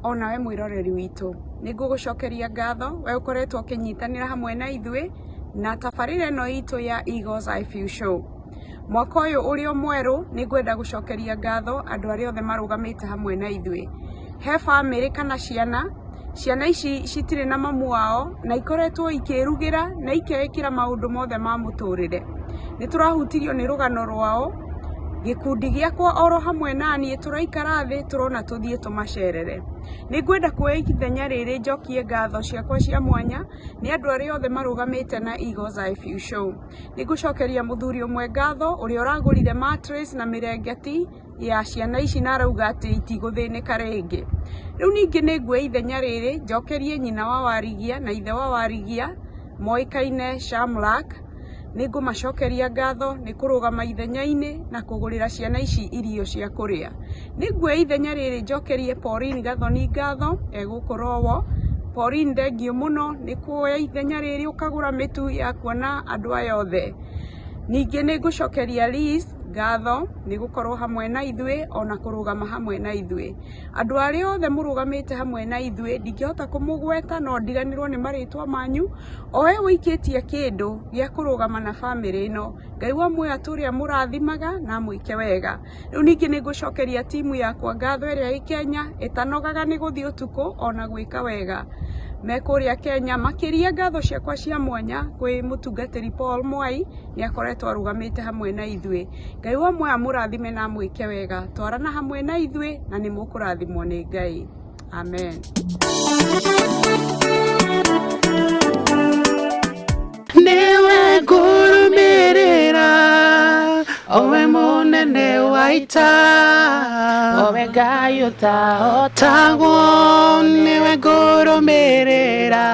onawe mwĩroreri witũ. Nĩ ngũgũcokeria ngatho we ũkoretwo ũkĩnyitanĩra hamwe na ithuĩ na tabarĩra ĩno itũ ya Eagles Eye View Show. Mwaka ũyũ ũrĩ o mwerũ nĩ ngwenda gũcokeria ngatho andũ arĩa othe marũgamĩte hamwe na ithuĩ. He bamĩrĩ kana ciana, ciana ici citirĩ na mamu wao na ikoretwo ikĩrugĩra na ikeĩkĩra maũndũ mothe ma mũtũrĩre. Nĩ tũrahutirio nĩ rũgano rwao, gĩkundi gĩakwa oro hamwe naniĩ tũraikara thĩ tũrona tũthiĩ tũmacerere. Nĩ ngwenda kuoya ithenya rĩrĩ njokie ngatho ciakwa cia mwanya nĩ andũ arĩa othe marũgamĩte na Eagles Eye View Show. Nĩ ngũcokeria mũthuri ũmwe ngatho ũrĩa ũragũrire mattress na mĩrengeti ya ciana ici na arauga atĩ itigũthĩnĩka rĩngĩ. Rĩu ningĩ nĩ nguoya ithenya rĩrĩ njokerie nyina wa Warigia na ithe wa Warigia moĩkaine Shamlack, nĩ ngũmacokeria ngatho nĩ kũrũgama ithenya-inĩ na kũgũrĩra ciana ici irio cia kũrĩa. Nĩ nguoya ithenya rĩrĩ njokerie Pauline Gathoni ngatho e gũkũ Rowo. Pauline thengiũ mũno nĩ kuoya ithenya rĩrĩ ũkagũra mĩtu ya kuona andũ aya othe. Ningĩ nĩ ngũcokeria Liz ngatho nĩ gũkorwo hamwe na ithuĩ ona kũrũgama hamwe na ithuĩ. Andũ arĩa othe mũrũgamĩte hamwe na ithuĩ ndingĩhota kũmũgweta no ndiganĩrwo nĩ marĩtwa manyu, o we ũikĩtie kĩndũ gĩa kũrũgama na bamĩrĩ ĩno, Ngai wa muoyo atũre amũrathimaga na amwĩke wega. Rĩu ningĩ nĩ ngũcokeria timu yakwa ngatho ĩrĩa ĩ Kenya ĩtanogaga nĩ gũthiĩ ũtukũ ona gwĩka wega. Me kũrĩa Kenya, makĩria ngatho ciakwa cia mwanya kwĩ mũtungatĩri Paul Mwai nĩ akoretwo arũgamĩte hamwe na ithuĩ. Ngai wa muoyo amũrathime na amwĩke wega. Twarana hamwe na ithuĩ na nĩ mũkũrathimwo nĩ Ngai. Amen. Nĩwe ngũrũmĩrĩra, owe mũnene wa ita, owe Ngai ũtahotagwo. Tagwo nĩwe ngũrũmĩrĩra,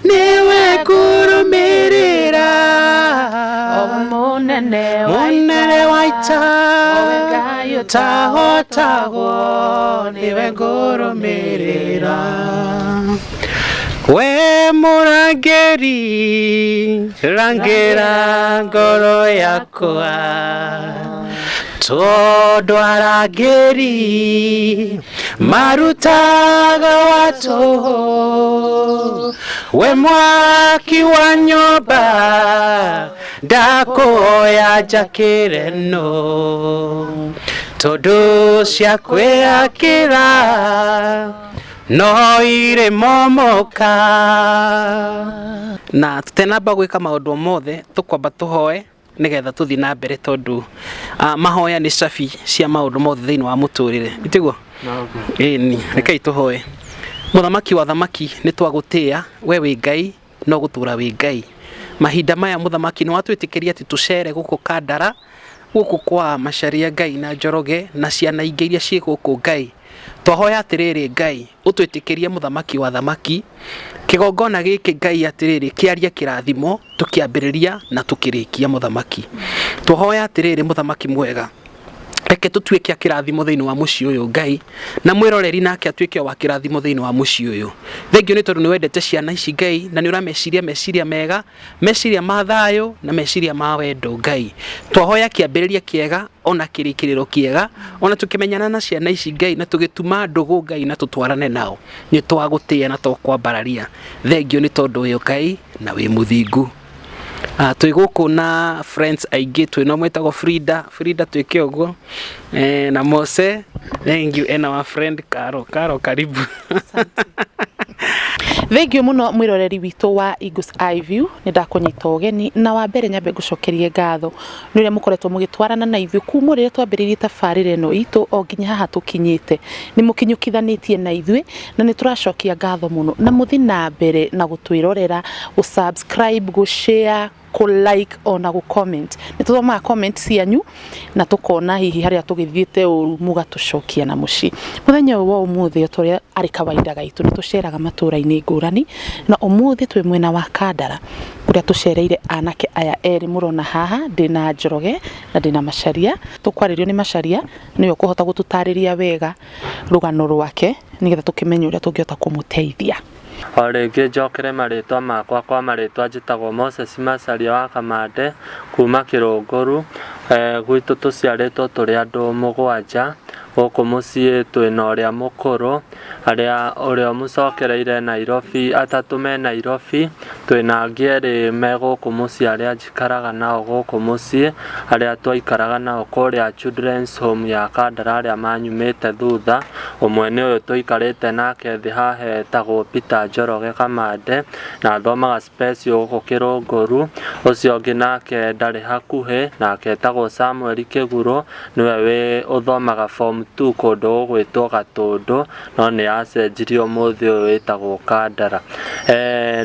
nĩwe ngũrũmĩrĩra, Owe mũnene wa mũnene wa ita, owe Ngai ũtahotagwo, nĩwe ngũrũmĩrĩra. We mũrangĩri, rangĩra ngoro yakwa, tondũ arangĩri marutaga wa tũhũ. We mwaki wa nyũmba, ndakũhoya njakĩre nũ, tondũ cia kwĩakĩra no irĩ momoka. Na tũtenamba gwĩka maũndũ mothe tũkwamba tũhoe nĩgetha tũthiĩ na mbere tondũ mahoya nĩ cabi cia maũndũ mothe thĩinĩ wa mũtũrĩre, tiguo? Ĩni, rekei tũhoe. Mũthamaki wa thamaki, nĩ twagũtĩa, we wĩ Ngai no gũtũra wĩ Ngai. Mahinda maya mũthamaki nĩ watwĩtĩkĩria atĩ tũcere gũkũ Kandara, gũkũ kwa Macharia Ngai na Njoroge na ciana ingĩ iria ciĩ gũkũ Ngai. Twahoya atĩrĩrĩ Ngai, ũtwĩtĩkĩrie mũthamaki wa thamaki, kĩgongona gĩkĩ Ngai atĩrĩrĩ kĩarie kĩrathimo tũkĩambĩrĩria na tũkĩrĩkia mũthamaki. Twahoya atĩrĩrĩ mũthamaki mwega, reke tũtuĩke a kĩrathimo thĩinĩ wa mũciĩ ũyũ Ngai, na mwĩroreri nake atuĩke wa kĩrathimo thĩinĩ wa mũciĩ ũyũ. Thengiũ nĩ tondũ nĩ wendete ciana ici Ngai, na nĩ ũrameciria meciria mega, meciria ma thayũ na meciria ma wendo Ngai. Twahoya kĩambĩrĩria kĩega ona kĩrĩkĩrĩro kĩega, ona tũkĩmenyana na ciana ici Ngai, na tũgĩtuma ndũgũ Ngai na tũtwarane nao, nĩ twagũtĩĩa na twakwambararia. Thengiũ nĩ tondũ wĩ Ngai na wĩ mũthingu. Twĩ gũkũ na friends aingĩ, twĩna ũmwe wĩtagwo Frida, Frida twĩke ũguo, na Mose, thank you, and our friend Caro, Caro karibu. Thengiũ mũno mwĩroreri witũ wa Eagles Eye View, nĩ ndakũnyita ũgeni na wa mbere nyambe ngũcokerie ngatho nĩ ũrĩa mũkoretwo mũgĩtwarana na ithuĩ kuma rĩrĩa twambĩrĩirie tabarĩra ĩno itũ o nginya haha tũkinyĩte. Nĩ mũkinyũkithanĩtie na ithuĩ na nĩ tũracokia ngatho mũno, na mũthiĩ na mbere na gũtwĩrorera, gũ subscribe, gũ share, kũ like ona gũ comment. Nĩ tũthomaga comment cianyu na tũkona hihi harĩa tũgĩthiĩte ũru mũgatũcokia na mũciĩ. Mũthenya ũyũ wa ũmũthĩ o ta ũrĩa arĩ kawaida gaitũ nĩ tũceraga matũra-inĩ ngũrani na ũmũthĩ twĩ mwena wa Kandara kũrĩa tũcereire anake aya erĩ mũrona haha, ndĩna Njoroge na ndĩna Macharia. Tũkwarĩrio nĩ Macharia nĩwe ũkũhota gũtũtarĩria wega rũgano rwake nĩgetha tũkĩmenye ũrĩa tũngĩhota kũmũteithia. O rĩngĩ njokere marĩtwa makwa kwa marĩtwa njĩtagwo Moses Macharia wa Kamande kuma Kĩrũngũru. Gwitũ tũciarĩtwo tũrĩ andũ mũgwanja. Gũkũ mũciĩ twĩna ũrĩa mũkũrũ, arĩa ũrĩa ũmũcokereire Nairobi, atatũ me Nairobi, twĩna angĩ erĩ me gũkũ mũciĩ arĩa njikaraga nao gũkũ mũciĩ, arĩa twaikaraga nao kũrĩa Children's Home ya Kandara arĩa manyumĩte thutha. Ũmwe nĩ ũyũ tũikarĩte nake thĩ haha etagwo Peter Njoroge Kamande, na athomaga special gũkũ Kĩrũngũru. Ũcio ũngĩ nake ndarĩ hakuhĩ, nake etagwo Samuel Kĩgurũ, nĩwe wĩ ũthomaga form 2 kũndũ gũgwĩtwo Gatũndũ, no nĩ acenjirio ũmũthĩ ũyũ wĩtagwo Kandara.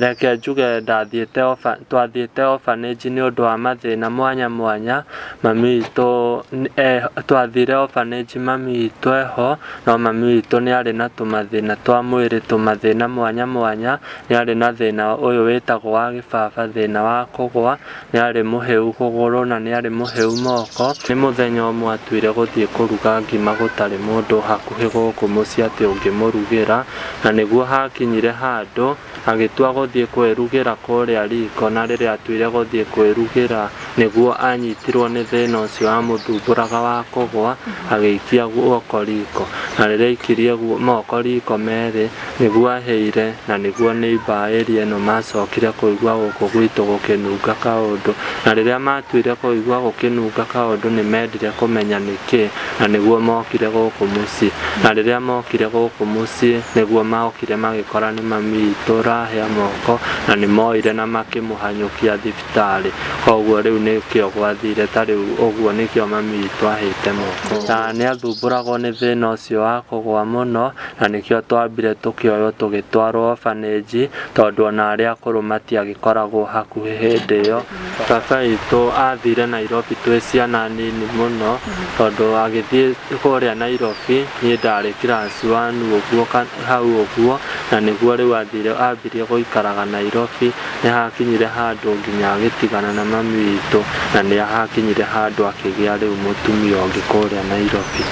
Reke njuge ndathiĩte twathiĩte orphanage nĩ ũndũ wa mathĩna mwanya mwanya, mami witũ twathire orphanage mami witũ eho, no mami witũ nĩ arĩ na tũmathĩna twa mwĩrĩ, tũmathĩna mwanya mwanya, nĩ arĩ na thĩna ũyũ wĩtagwo wa gĩbaba, thĩna wa kũgwa, nĩ arĩ mũhĩu kũgũrũ na nĩ arĩ mũhĩu moko. Nĩ mũthenya ũmwe atuire gũthiĩ kũruga ngima gũtarĩ mũndũ hakuhĩ gũkũ mũciĩ atĩ ũngĩmũrugĩra, na nĩguo hakinyire handũ agĩtua gũthiĩ kwĩrugĩra kũrĩa riko, na rĩrĩa atuire gũthiĩ kwĩrugĩra nĩguo anyitirwo nĩ thĩna ũcio wamũthumbũraga wa kũgwa, agĩikia guoko riko, na rĩrĩa aikirie moko riko merĩ nĩguo ahĩire, na nĩguo neighbor a area ĩno macokire kũigua gũkũ gwitũ gũkĩnunga kaũndũ, na rĩrĩa matuire kũigua gũkĩnunga kaũndũ nĩ mendire kũmenya nĩkĩ, na nĩguo mokire gũkũ mũciĩ, na rĩrĩa mokire gũkũ mũciĩ nĩguo mokire magĩkora nĩ mami witũ ũrahĩa moko, na nĩ moire na makĩmũhanyũkia thibitarĩ. Koguo rĩu nĩkĩo gwathire ta rĩu ũguo nĩkĩo mami witũ ahĩte moko. Na nĩ athumbũragwo nĩ thĩna ũcio wa kũgwa mũno, na nĩkĩo twambire tũkĩoywo tũgĩtwarwo orphanage, tondũ ona arĩa akũrũ matiagĩkoragwo hakuhĩ hĩndĩ ĩyo. Baba witũ athire Nairobi twĩ ciana nini mũno, tondũ agĩthiĩ kũrĩa Nairobi niĩ ndarĩ class 1 ũguo hau ũguo, na nĩguo rĩu athire ambirie gũikaraga Nairobi. Nĩ hakinyire handũ nginya agĩtigana na mami witũ, na nĩ hakinyire handũ akĩgĩa rĩu mũtumia ũngĩ kũrĩa Nairobi.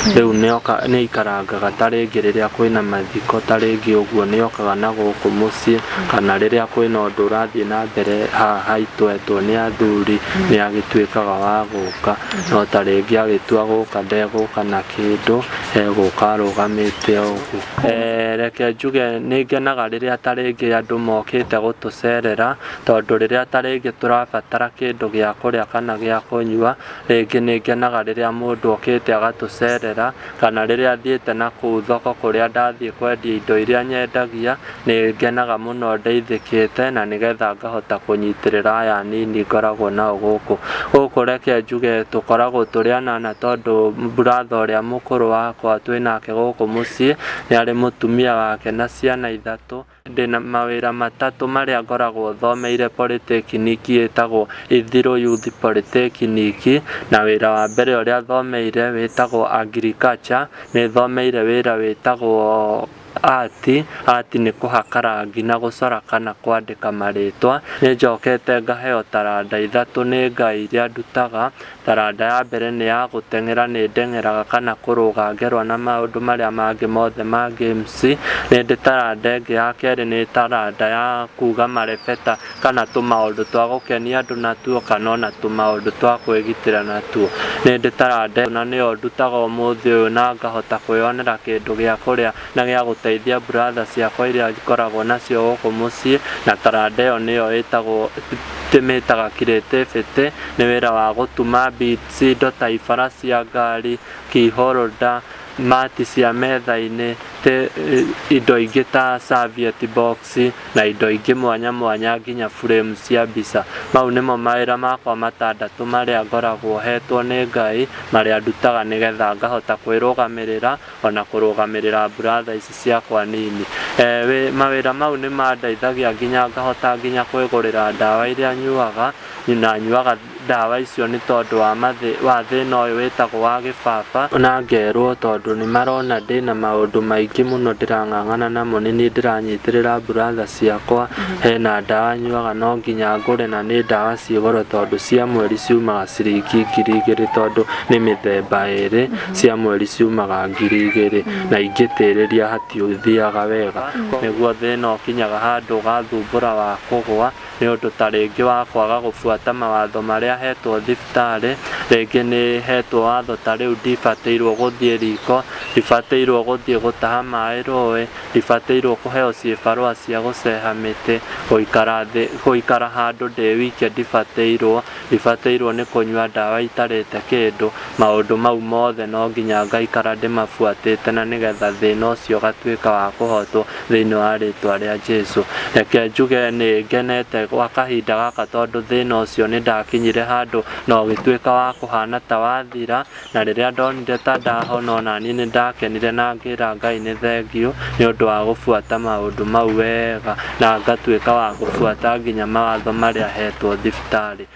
Rĩu nĩ aikarangaga ta rĩngĩ rĩrĩa kwĩna mathiko ta rĩngĩ ũguo nĩ okaga na gũkũ mũciĩ, kana rĩrĩa kwĩna ũndũ ũrathiĩ na mbere haha haitũ etwo nĩ athuri nĩ agĩtuĩkaga wa gũka, no ta rĩngĩ agĩtua gũka ndegũka na kĩndũ, egũka arũgamĩte o ũguo. Reke njuge nĩ ngenaga rĩrĩa ta rĩngĩ andũ mokĩte gũtũcerera, tondũ rĩrĩa ta rĩngĩ tũrabatara kĩndũ gĩa kũrĩa kana gĩa kũnyua, rĩngĩ nĩ ngenaga rĩrĩa mũndũ okĩte agatũcerera, kana rĩrĩa thiĩte na kũu thoko kũrĩa ndathiĩ kwendia indo iria nyendagia, nĩ ngenaga mũno ndeithĩkĩte, na nĩgetha ngahota kũnyitĩrĩra aya anini ngoragwo nao gũkũ. Gũkũ reke njuge tũkoragwo tũrĩ anana, tondũ brother ũrĩa mũkũrũ wakwa twĩnake gũkũ mũciĩ nĩ arĩ mũtumia wake na ciana ithatũ. Ndĩna mawĩra matatũ marĩa ngoragwo thomeire polytechnic ĩtagwo Ithiru Youth Polytechnic, na wĩra wa mbere ũrĩa thomeire wĩtagwo agriculture, nĩ thomeire wĩra wĩtagwo art, art nĩ kũhaka rangi na gũcora kana kwandĩka marĩtwa. Nĩ njokete ngaheo taranda ithatũ nĩ Ngai iria ndutaga. Taranda ya mbere nĩ ya gũteng'era, nĩ ndeng'eraga kana kũrũga ngerwa na maũndũ marĩa mangĩ mothe ma games. Nĩ ndĩ taranda ĩngĩ ya kerĩ, nĩ taranda ya kuga marebeta kana tũmaũndũ twa gũkenia andũ natuo, kana ona tũmaũndũ twa kwĩgitĩra natuo. Nĩ ndĩ taranda na nĩyo ndutaga ũmũthĩ ũyũ, na ngahota kwĩyonera kĩndũ gĩa kũrĩa na gĩa gũteithia brother ciakwa iria ngoragwo nacio gũkũ mũciĩ, na taranda ĩyo nĩyo ĩtagwo tũmĩtaga creativity, nĩ wĩra wa gũtuma beads, indo ta ibara cia ngari, key holder, mati cia metha-inĩ, indo ingĩ ta serviette box na indo ingĩ mwanya mwanya nginya frame cia mbica. Mau nĩmo mawĩra makwa matandatũ marĩa ngoragwo hetwo nĩ Ngai, marĩa ndutaga nĩgetha ngahota kwĩrũgamĩrĩra ona kũrũgamĩrĩra brother ici ciakwa nini. Mawĩra mau nĩ mandeithagia nginya ngahota nginya kwĩgũrĩra ndawa iria nyuaga, na nyuaga ndawa icio nĩ tondũ wa thĩna ũyũ wĩtagwo wa gĩbaba, na ngerwo tondũ nĩ marona ndĩna maũndũ maingĩ mũno ndĩrang'ang'ana namo, nĩ niĩ ndĩranyitĩrĩra brother ciakwa, hena ndawa nyuaga no nginya ngũre, na nĩ ndawa ciĩ goro tondũ cia mweri ciumaga ciringi 2,000, tondũ nĩ mĩthemba ĩrĩ, cia mweri ciumaga 2,000, na ingĩtĩrĩria hatiũthiaga wega. Nĩguo thĩna ũkinyaga handũ ũgathumbũra wa kũgwa, Nĩ ũndũ ta rĩngĩ wa kwaga gũbuata mawatho marĩa hetwo thibitarĩ, rĩngĩ nĩ hetwo watho ta rĩu ndibatairwo gũthiĩ riko, ndibatairwo gũthiĩ gũtaha maĩ rũĩ, ndibatairwo kũheo ciĩbarũa cia gũceha mĩtĩ, gũikara thĩ, gũikara handũ ndĩ wike ndibatairwo, ndibatairwo nĩ kũnyua ndawa itarĩte kĩndũ, maũndũ mau mothe no nginya ngaikara ndĩmabuatĩte na nĩgetha thĩna ũcio ũgatuĩka wa kũhotwo thĩinĩ wa rĩtwa rĩa Jesu. Reke njuge nĩ ngenete gwa kahinda gaka tondũ thĩna ũcio nĩ ndakinyire handũ na ũgĩtuĩka wa kũhana ta wathira, na rĩrĩa ndonire ta ndahona ona niĩ nĩ ndakenire na ngĩra Ngai nĩ thengiũ nĩ ũndũ wa gũbuata maũndũ mau wega na ngatuĩka wa gũbuata nginya mawatho marĩa hetwo thibitarĩ.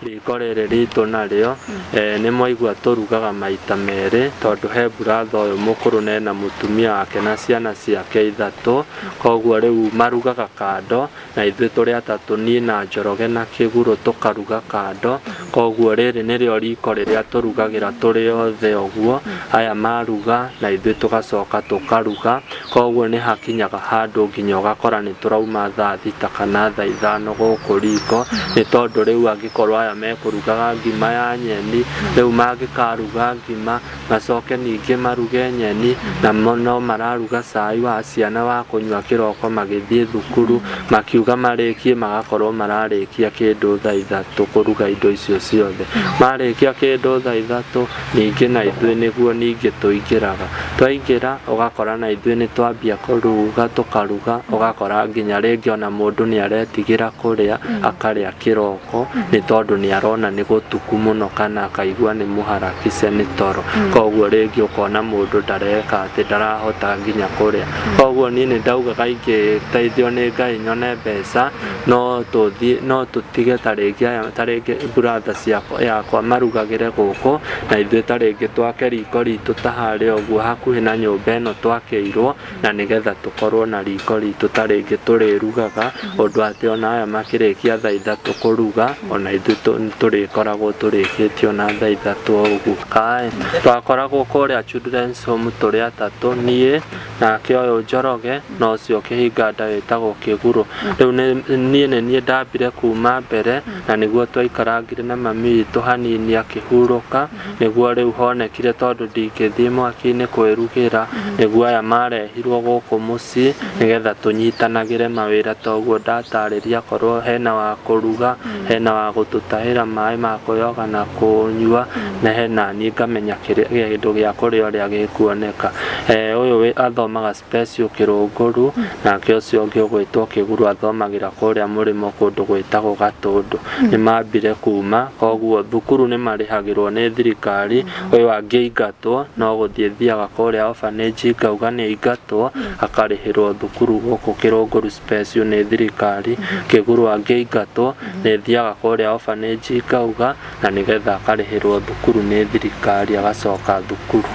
Riko rĩrĩ ritũ narĩo nĩ mwaigua tũrugaga maita merĩ tondũ he buratha ũyũ mũkũrũ na ena mũtumia wake na ciana ciake ithatũ, koguo rĩu marugaga kando na ithuĩ tũrĩ atatũ niĩ na Njoroge na Kĩgurũ tũkaruga kando, koguo rĩrĩ nĩrĩo riko rĩrĩa tũrugagĩra tũrĩ othe ũguo, aya maruga na ithuĩ tũgacoka tũkaruga, koguo nĩ hakinyaga handũ nginya ũgakora nĩ tũrauma thaa thita kana thaa ithano gũkũ riko, nĩ tondũ rĩu angĩkorwo aya mekũrugaga ngima ya nyeni, rĩu mangĩkaruga ngima macoke ningĩ maruge nyeni, na no mararuga cai wa ciana wa kũnyua kĩroko magĩthiĩ thukuru, makiuga marĩkie magakorwo mararĩkia kĩndũ thaa ithatũ kũruga indo icio ciothe. Marĩkia kĩndũ thaa ithatũ, ningĩ na ithuĩ nĩguo ningĩ tũingĩraga. Twaingĩra ũgakora na ithuĩ nĩ twambia kũruga tũkaruga, ũgakora nginya rĩngĩ ona mũndũ nĩ aretigĩra kũrĩa, akarĩa kĩroko nĩ tondũ nĩ arona nĩ gũtuku mũno kana akaigua nĩ mũharakice nĩ toro. Koguo rĩngĩ ũkona mũndũ ndareka atĩ ndarahota nginya kũrĩa. Koguo niĩ nĩ ndaugaga ingĩteithio nĩ Ngai nyone mbeca, no tũthiĩ no tũtige ta rĩngĩ aya ta rĩngĩ brother ciakwa yakwa marugagĩre gũkũ, na ithuĩ ta rĩngĩ twake riko ritũ ta harĩa ũguo hakuhĩ na nyũmba ĩno twakĩirwo, na nĩgetha tũkorwo na riko ritũ ta rĩngĩ tũrĩrugaga, ũndũ atĩ ona aya makĩrĩkia thaa ithatũ kũruga, ona ithuĩ tũrĩkoragwo tũrĩkĩtie ona thaa ithatũ o ũguo. Kaĩ, twakoragwo kũrĩa Children's Home tũrĩ atatũ, niĩ, nake ũyũ Njoroge, na ũcio kĩhinga nda wĩtagwo Kĩgurũ. Rĩu niĩ nĩ niĩ ndambire kuma mbere, na nĩguo twaikarangire na mami witũ hanini akĩhurũka, nĩguo rĩu honekire tondũ ndingĩthiĩ mwaki-inĩ kwĩrugĩra, nĩguo aya marehirwo gũkũ mũciĩ, nĩgetha tũnyitanagĩre mawĩra ta ũguo ndatarĩria, akorwo hena wa kũruga, hena wa gũtũtahĩra maĩ ma kwĩyoga na kũnyua, na hena niĩ ngamenya kĩndũ gĩa kũrĩa ũrĩa gĩkuoneka. Ũyũ athomaga Special Kĩrũngũru, nake ũcio ũngĩ ũgwĩtwo Kĩguru athomagĩra kũrĩa mũrĩmo kũndũ gwĩtagwo Gatũndũ. Nĩ mambire kuma, koguo thukuru nĩ marĩhagĩrwo nĩ thirikari, ũyũ angĩingatwo no gũthiĩ thiaga kũrĩa orphanage ngauga nĩ aingatwo, akarĩhĩrwo thukuru gũkũ Kĩrũngũru Special nĩ thirikari. Kĩguru angĩingatwo nĩ thiaga kũrĩa orphanage ngauga, na nĩgetha akarĩhĩrwo thukuru nĩ thirikari agacoka thukuru.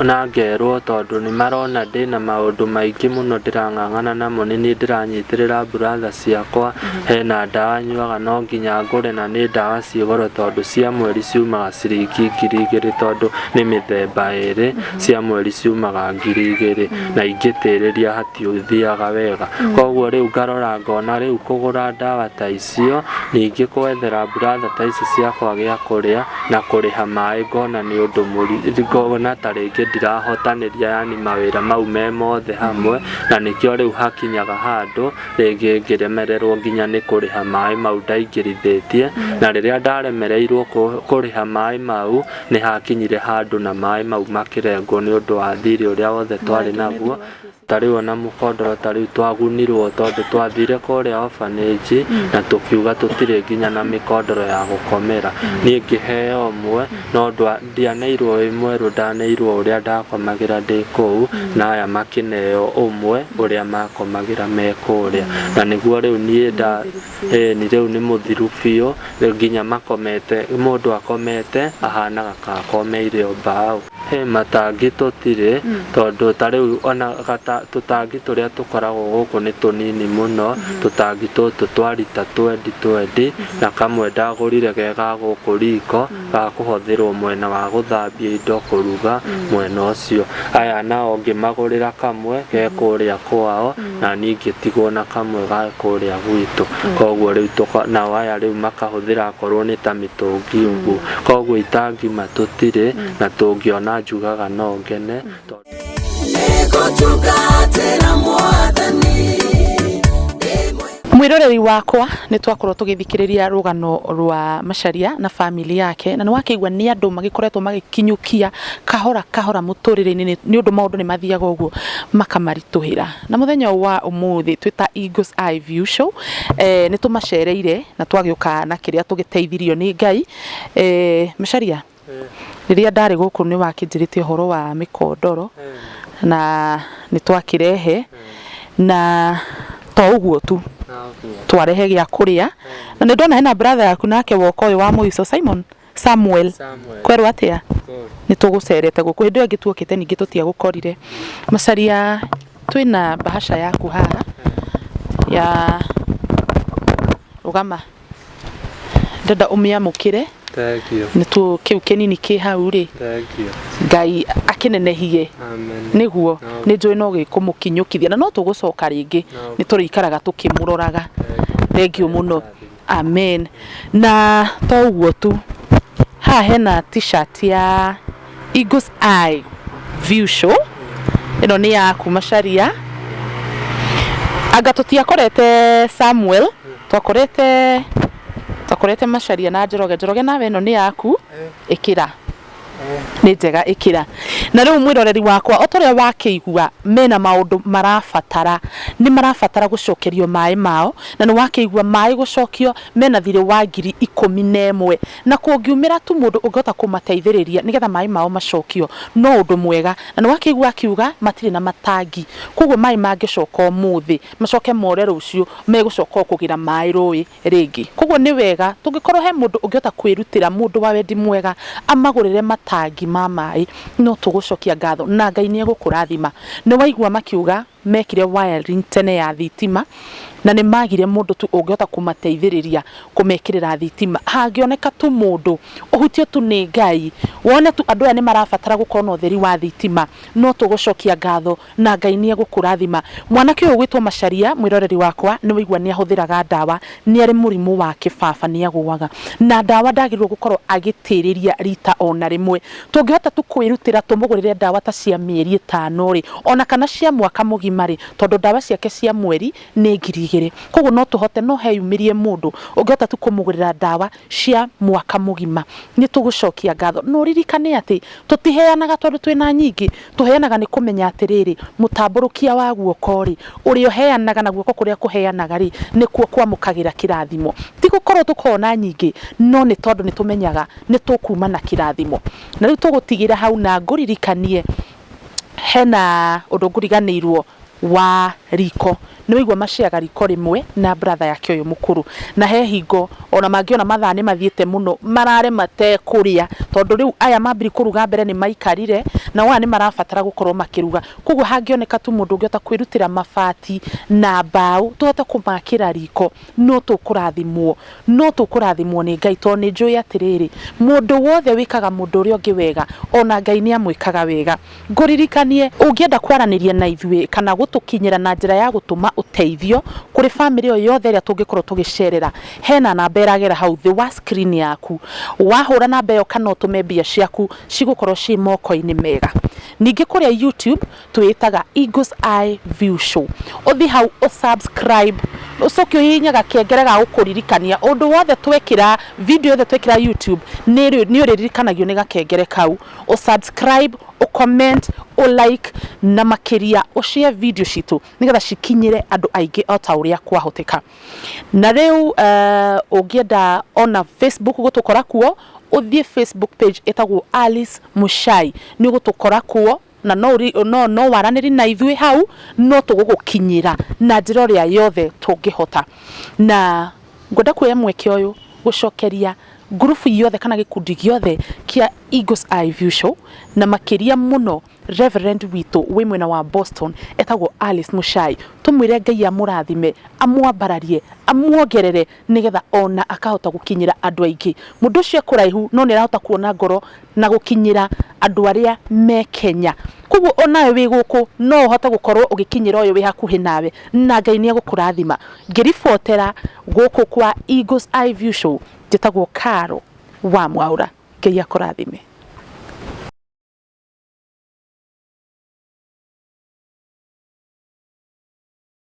Na ngerwo tondũ nĩ marona ndĩna maũndũ maingĩ mũno ndĩrang'ang'ana namo, nĩ niĩ ndĩranyitĩrĩra brother ciakwa, hena ndawa nyuaga no nginya ngũre na nĩ ndawa ciĩ goro tondũ cia mweri ciumaga ciringi 2000 tondũ nĩ mĩthemba ĩrĩ, cia mweri ciumaga 2000 na ingĩtĩrĩria hatiũthiaga wega. Koguo rĩu ngarora ngona rĩu kũgũra ndawa ta icio, ningĩ gwethera brother ta ici ciakwa gĩa kũrĩa na kũrĩha maĩ ngona nĩ ũndũ mũritũ, ngona ta rĩngĩ ndirahotanĩria yani mawĩra mau me mothe hamwe, na nĩkĩo rĩu hakinyaga handũ rĩngĩ ngĩremererwo nginya nĩ kũrĩha maĩ mau ndaingĩrithĩtie, na rĩrĩa ndaremereirwo kũrĩha maĩ mau, nĩ hakinyire handũ na maĩ mau makĩrengwo nĩ ũndũ wa thirĩ ũrĩa wothe twarĩ naguo. Ta rĩu ona mũkondoro ta rĩu twagunirwo tondũ twathire kũrĩa orphanage na tũkiuga tũtirĩ nginya na mĩkondoro ya gũkomera. Niĩ ngĩheo ũmwe no ndianeirwo wĩ mwerũ, ndaneirwo ũrĩa ndakomagĩra ndĩ kũu, na aya makĩneo ũmwe ũrĩa makomagĩra me kũrĩa. Na nĩguo rĩu niĩ ĩni rĩu nĩ mũthiru biũ, rĩu nginya makomete, mũndũ akomete ahanaga ka akomeire o mbaũ. He matangi tũtirĩ, tondũ ta rĩu ona gata tũtangi tũrĩa tũkoragwo gũkũ nĩ tũnini mũno, tũtangi tũtũ twa rita twendi twendi, na kamwe ndagũrire ge ga gũkũ riko, ga kũhũthĩrwo mwena wa gũthambia indo, kũruga, mwena ũcio. Aya nao ngĩmagũrĩra kamwe ge kũrĩa kwao, na niĩ ngĩtigwo na kamwe ga kũrĩa gwitũ. Koguo rĩu nao aya rĩu makahũthĩra akorwo nĩ ta mĩtũngi ũguo. Koguo itangi ma tũtirĩ, na tũngĩona njugaga no ngene. Nĩngũtungatĩra Mwathani. Mwiroreri wakwa, nĩ twakorwo tũgĩthikĩrĩria rũgano rwa Macharia na family yake, na nĩ wakĩigua nĩ andũ magĩkoretwo magĩkinyũkia kahora kahora mũtũrĩre-inĩ, nĩ ũndũ maũndũ nĩ mathiaga ũguo makamaritũhĩra. Na mũthenya wa ũmũthĩ twĩ ta Eagles Eye View Show, nĩ tũmacereire na twagĩũka na kĩrĩa tũgĩteithirio nĩ Ngai. Macharia, rĩrĩa ndarĩ gũkũ nĩ wakĩnjĩrĩte ũhoro wa mĩkondoro na nĩ twakĩrehe, na to ũguo tu, twarehe gĩa kũrĩa, na nĩ ndona hena brother yaku nake woka ũyũ wa mũico, Simon Samuel, kwerwo atĩa? Nĩ tũgũcerete gũkũ hĩndĩ ĩyo ĩngĩ tuokĩte, ningĩ tũtiagũkorire. Macharia, twĩna bahasha yaku haha ya rũgama, ndenda ũmĩamũkĩre. Thank you. Nĩ tu kĩu kĩnini kĩ hau rĩ. Thank you. Ngai akĩnenehie. Amen. Nĩguo nĩ njũĩ no gĩkũmũkinyũkithia na no tũgũcoka rĩngĩ, nĩ tũrĩikaraga tũkĩmũroraga. Thank you mũno. Amen. Na to ũguo tu, haha hena T-shirt ya Eagles Eye View Show, ĩno nĩ yaku Macharia. Anga tũtiakorete Samuel, twakorete Macharia na Njoroge. Njoroge, nawe ĩno nĩ yaku, ĩkĩra, nĩ njega, ĩkĩra. Na rĩu mwĩroreri wakwa, o ta ũrĩa wakĩigua, mena maũndũ marabatara, nĩ marabatara gũcokerio maĩ mao, na nĩ wakĩigua maĩ gũcokio mena thirĩ wa 11,000, na kũngiumĩra tu mũndũ ũngĩhota kũmateithĩrĩria nĩgetha maĩ mao macokio, no ũndũ mwega. Na nĩ wakĩigua akiuga matirĩ na matangi, koguo maĩ mangĩcoka ũmũthĩ macoke more rũciũ, megũcoka o kũgĩra maĩ rũĩ rĩngĩ. Koguo nĩ wega tũngĩkorwo he mũndũ ũngĩhota kwĩrutĩra, mũndũ wa wendi mwega, amagũrĩre matangi ma maĩ, no tũgũcokia ngatho na Ngai nĩ egũkũrathima. Nĩ waigua makiuga mekire wiring tene ya thitima na nĩ magire mũndũ tu ũngĩhota kũmateithĩrĩria kũmekĩrĩra thitima. Hangĩoneka tu mũndũ ũhutio tu nĩ Ngai, wone tu andũ aya nĩ marabatara gũkorwo na ũtheri wa thitima, no tũgũcokia ngatho na Ngai nĩ egũkũrathima. Mwanake ũyũ ũgwĩtwo Macharia, mwĩroreri wakwa, nĩ waigua nĩ ahũthĩraga ndawa, nĩ arĩ mũrimũ wa kĩbaba, nĩ agũaga na ndawa, ndagĩrĩirwo gũkorwo agĩtĩrĩria rita ona rĩmwe. Tũngĩhota tu kwĩrutĩra tũmũgũrĩre ndawa ta cia mĩeri 5 rĩ, ona kana cia mwaka mũgima rĩ, tondũ ndawa ciake cia mweri nĩ 2000, koguo no tũhote, no heyumĩrie mũndũ ũngĩhota tu kũmũgũrĩra ndawa cia mwaka mũgima, nĩ tũgũcokia ngatho. Na ũririkane atĩ tũtiheanaga tondũ twĩna nyingĩ, tũheanaga nĩ kũmenya atĩrĩrĩ, mũtambũrũkia wa guoko rĩ, ũrĩa ũheanaga na guoko kũrĩa kũheanaga rĩ, nĩkuo kwamũkagĩra kĩrathimo. Ti gũkorwo tũkoragwo na nyingĩ, no nĩ tondũ nĩ tũmenyaga nĩ tũkuma na kĩrathimo. Na rĩu tũgũtigĩra hau na ngũririkanie hena ũndũ ngũriganĩirwo wa riko. Nĩ waigua maciaga riko rĩmwe na brother yake ũyũ mũkũrũ, na he hingo ona mangĩona mathaa nĩ mathiĩte mũno marare matekũrĩa, tondũ rĩu aya mambiri kũruga mbere nĩ maikarire, nao aya nĩ marabatara gũkorwo makĩruga. Koguo hangĩoneka tu mũndũ ũngĩhota kwĩrutĩra mabati na mbaũ tũhote kũmakĩra riko, no tũkũrathimwo, no tũkũrathimwo nĩ Ngai, tondũ nĩ njũĩ atĩrĩrĩ, mũndũ wothe wĩkaga mũndũ ũrĩa ũngĩ wega, ona Ngai nĩ amwĩkaga wega. Ngũririkanie, ũngĩenda kwaranĩria na ithuĩ kana gũtũkinyĩra na njĩra ya gũtũma ũteithio kũrĩ bamĩrĩ o yothe ĩrĩa tũngĩkorwo tũgĩcerera, hena namba ĩragera hau thĩ wa screen yaku. Wahũra namba ĩyo kana ũtũme mbia ciaku, cigũkorwo ciĩ moko-inĩ mega. Ningĩ kũrĩa YouTube twĩtaga Eagles Eye View Show, ũthiĩ hau ũsubscribe, ũcoke ũhihinye gakengere ga gũkũririkania ũndũ wothe twekĩra, video yothe twekĩra YouTube nĩ ũrĩririkanagio nĩ gakengere kau. Ũsubscribe, ũcomment, ũlike, na makĩria ũshare video citũ nĩgetha cikinyĩre andũ aingĩ o ta ũrĩa kwahoteka. Na rĩu ũngĩenda ona Facebook gũtũkora kuo, ũthiĩ Facebook page ĩtagwo Alice Muchai, nĩ ũgũtũkora kuo, na no waranĩri na ithuĩ hau, no tũgũgũkinyĩra na njĩra ĩrĩa yothe tũngĩhota. Na ngwenda kuoya mweke ũyũ Gũcokeria ngurubu yothe kana gĩkundi gĩothe kĩa Eagles Eye View Show na makĩria mũno Reverend witũ wĩ mwena wa Boston etagwo Alice Muchai, tũmwĩre Ngai amũrathime, amwambararie, amuongerere nĩgetha ona akahota gũkinyĩra andũ aingĩ. Mũndũ ũcio e kũraihu no nĩ arahota kuona ngoro na gũkinyĩra andũ arĩa me Kenya. Koguo onawe wĩ gũkũ no ũhote gũkorwo ũgĩkinyĩra ũyũ wĩ hakuhĩ nawe na Ngai nĩ egũkũrathima. Ngĩribotera gũkũ kwa Eagles Eye View Show njĩtagwo Caro wa Mwaũra. Ngai akũrathime.